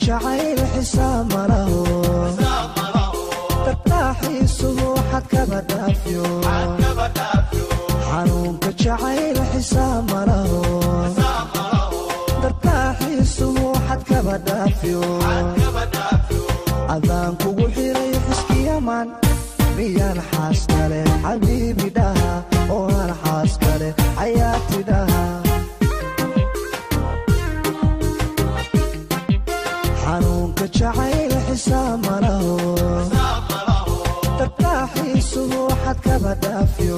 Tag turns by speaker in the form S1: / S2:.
S1: Jacayl xisaab ma laho, tartaaxiisuhu xad kaba dhaafyo. Xanuunka jacayl xisaab ma laho, dartaaxiisuhu xad kaba dhaafyo. Adaan kugu xiray xiskiyaman, miyaan xaas kale xabiibi dhaha oo aan xaas kale xayaati dhaha? Xanuunka jacayl xisaab ma laho, tartaaxiisuhu xad kaba dhaafyo.